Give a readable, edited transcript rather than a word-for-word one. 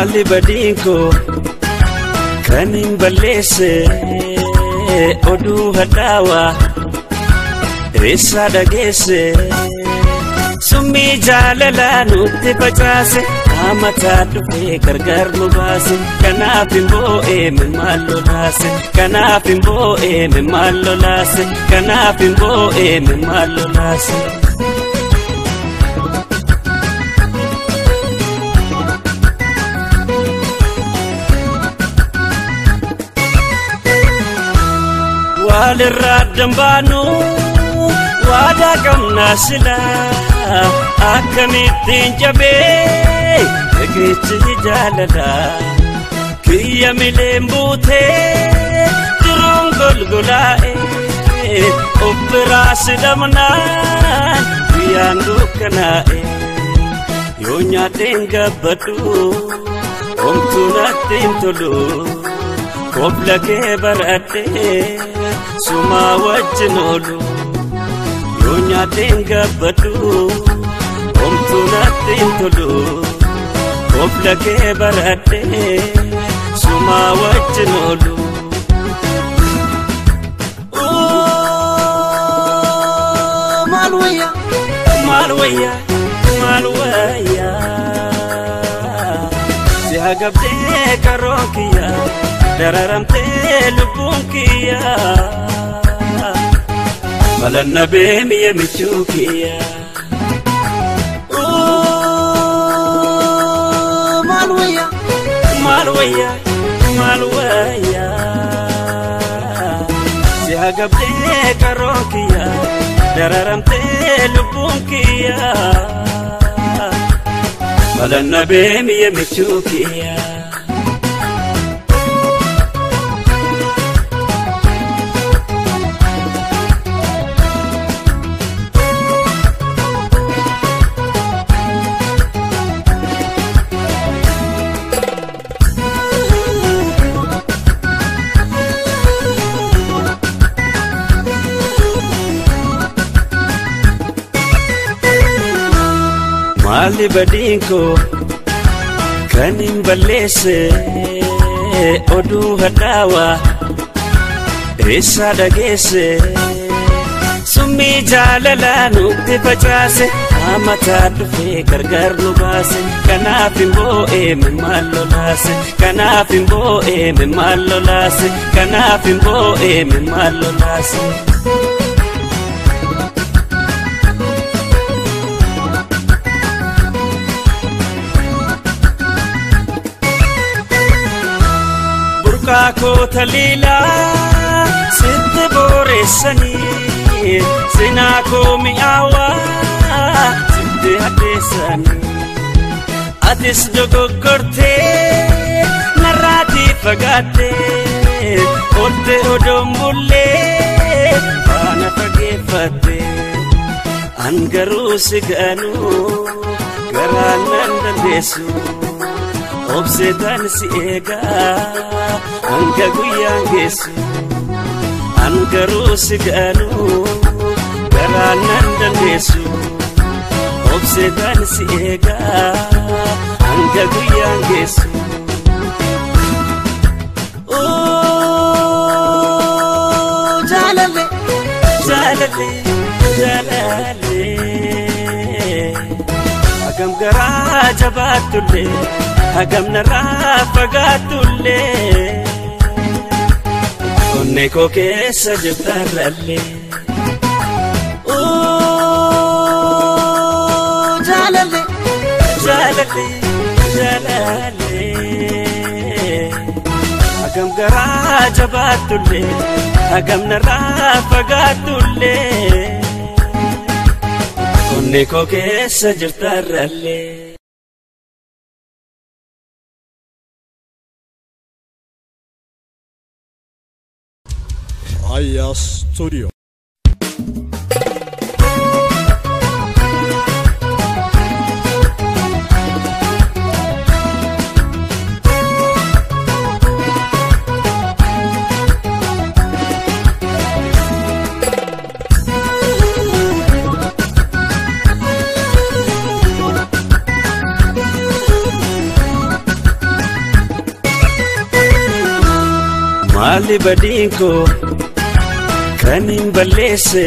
Maali badiin koo kan hin balleesse oduu hadhaawaa eessaa dhageesse summii jaalalaa nutti facaase amataa dhufee gargar nu baase kanaaf hin boo'eeme maal lolaase kanaaf hin boo'eeme maal lolaase kanaaf hin boo'eeme maal lolaase. Walirraa dambaanu waadaa qabnaa silaa akkamittiin cabee riqichi jaalalaa kiyya mileen buutee jiruun golgolaa'ee of biraa si dhabnaan guyyaan dukkanaa'e yoo nyaadheen gabbadhu homtuu natti hin tolu. Kobla kee baradhee sumaa wajjin oolu yoo nyaadheen gabbadhu homtuu natti hin tolu. Kobla kee baradhee sumaa wajjin oolu. Maal wayyaa maal wayyaa maal wayyaa si hagabdee karoon kiyyaa. Dararamtee lubbuun kiyyaa malanna beemiye michuu kiyyaa. Maal wayyaa maal wayyaa maal wayyaa si hagabdee karoon kiyyaa dararamtee lubbuun kiyyaa malanna beemiye michuu kiyyaa. Maali badiin koo kan hin balleesse oduu hadhaawaa eessaa dhageesse summii jaalalaa nutti facaase amataa dhufee gargar nu baase kanaaf hin boo'eeme maal lolaase kanaaf hin boo'eeme maal lolaase kanaaf hin boo'eeme maal lolaase. Burqaa taliilaa sitti boreessanii sinaa koo mi'aawaa sitti hadheessanii atis dogoggortee narraatii fagaattee oolte odoon bullee faana fageeffattee an garuu si ganuu garaan nan dandeessu. Obseetaan si eegaa hanga guyyaan geessu an garuu si ganuu garaan nan dandeessu. Obseetaan si eegaa hanga guyyaan geessu. Jaalallee jaalallee jaalallee hagam garaa jabaatullee. Hagam narraa fagaatullee onnee koo keessa jirtarrallee. Jaalallee jaalallee jaalallee hagam garaa jabaatullee hagam narraa fagaatullee onnee koo keessa jirtarrallee. Aya Studio. Maali badiin koo kan hin balleesse.